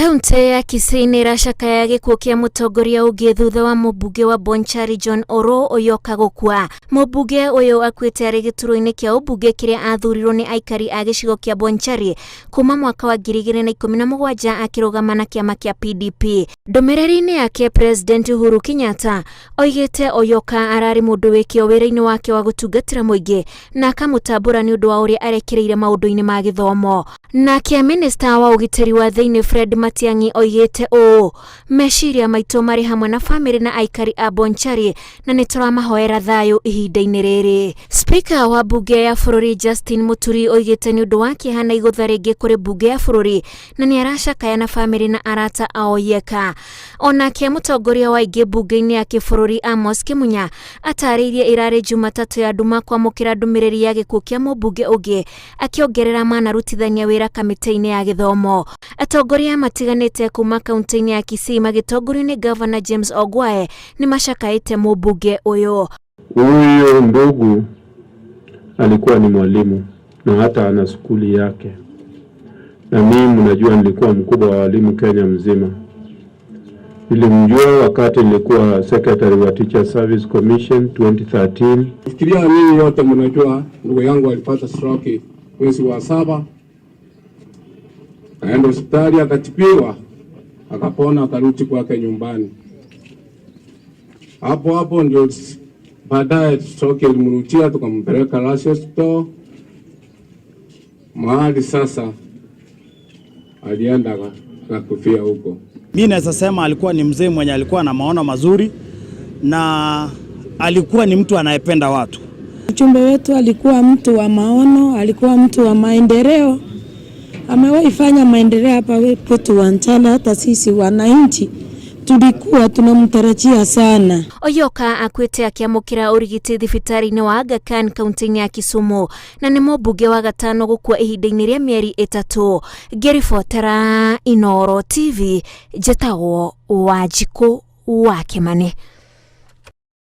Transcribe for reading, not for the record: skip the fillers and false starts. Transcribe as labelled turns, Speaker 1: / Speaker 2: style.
Speaker 1: Kaunti ya Kisii nĩ ĩracakaya gĩkuũ kĩa mũtongoria ũngĩ thutha wa mũmbunge wa Bonchari John Oroo Oyoka gũkua. Mũmbunge ũyũ akuĩte arĩ gĩturwa-inĩ kĩa ũmbunge kĩrĩa athurirwo nĩ aikari a gĩcigo kĩa Bonchari kuma mwaka wa 2017 akĩrũgama na kĩama kĩa PDP. Ndũmĩrĩri-inĩ yake President Uhuru Kenyatta oigĩte Oyoka ararĩ mũndũ wĩ kĩo wĩra-inĩ wake wa gũtungatĩra mũingĩ na akamũtambũra nĩ ũndũ wa ũrĩa arekĩrĩire maũndũ-inĩ ma gĩthomo. Nake minista wa ũgitĩri wa thĩinĩ Fred Matiang'i oigĩte ũũ, Meciria maitũ marĩ hamwe na famĩlĩ na aikari a Bonchari na nĩ tũramahoera thayũ ihinda-inĩ rĩrĩ. Spika wa mbunge ya bũrũri Justin Muturi oigĩte nĩ ũndũ wa kĩeha na igũtha rĩngĩ kũrĩ mbunge ya bũrũri na nĩ aracakaya na famĩlĩ na arata a Oyieka. Onake mũtongoria wa aingĩ mbunge-inĩ ya kĩbũrũri Amos Kĩmunya atarĩirie ĩrarĩ Jumatatũ ya nduma kwamũkĩra ndũmĩrĩri ya gĩkuũ kĩa mũmbunge ũngĩ akĩongerera manarutithania wĩra kamĩtĩ-inĩ ya gĩthomo. Atongoria matiganĩte kuma kaunti-inĩ ya Kisii magĩtongorio nĩ Gavana James Ongwae nĩ macakaĩte mũmbunge ũyũ.
Speaker 2: Huyo ndugu alikuwa ni mwalimu na hata ana skuli yake, na mimi mnajua nilikuwa mkubwa wa walimu Kenya mzima. Nilimjua wakati nilikuwa secretary wa Teacher Service Commission 2013.
Speaker 3: Fikiria nyinyi yote mnajua ndugu yangu alipata stroke mwezi wa 7, akaenda hospitali akatibiwa, akapona, akarudi kwake nyumbani. Hapo hapo ndio baadaye stroke ilimrudia, tukampeleka Rush Hospital, mahali sasa alienda akakufia huko.
Speaker 4: Mimi naweza sema alikuwa ni mzee mwenye alikuwa na maono mazuri na alikuwa ni mtu anayependa watu.
Speaker 5: Mjumbe wetu alikuwa mtu wa maono, alikuwa mtu wa maendeleo. Amewahi fanya maendeleo hapa kwetu Wanjala, hata sisi wananchi tulikuwa tunamtarajia sana.
Speaker 1: Oyoka akuĩte akĩamũkĩra ũrigiti thibitarĩ-inĩ wa Aga Khan kaunti-inĩ ya Kisumu na nĩ mũmbunge wa gatano gũkua ihinda-inĩ rĩa mĩeri 3. Ngĩribotera Inooro TV, njĩtagwo Wanjikũ wa Kĩmani.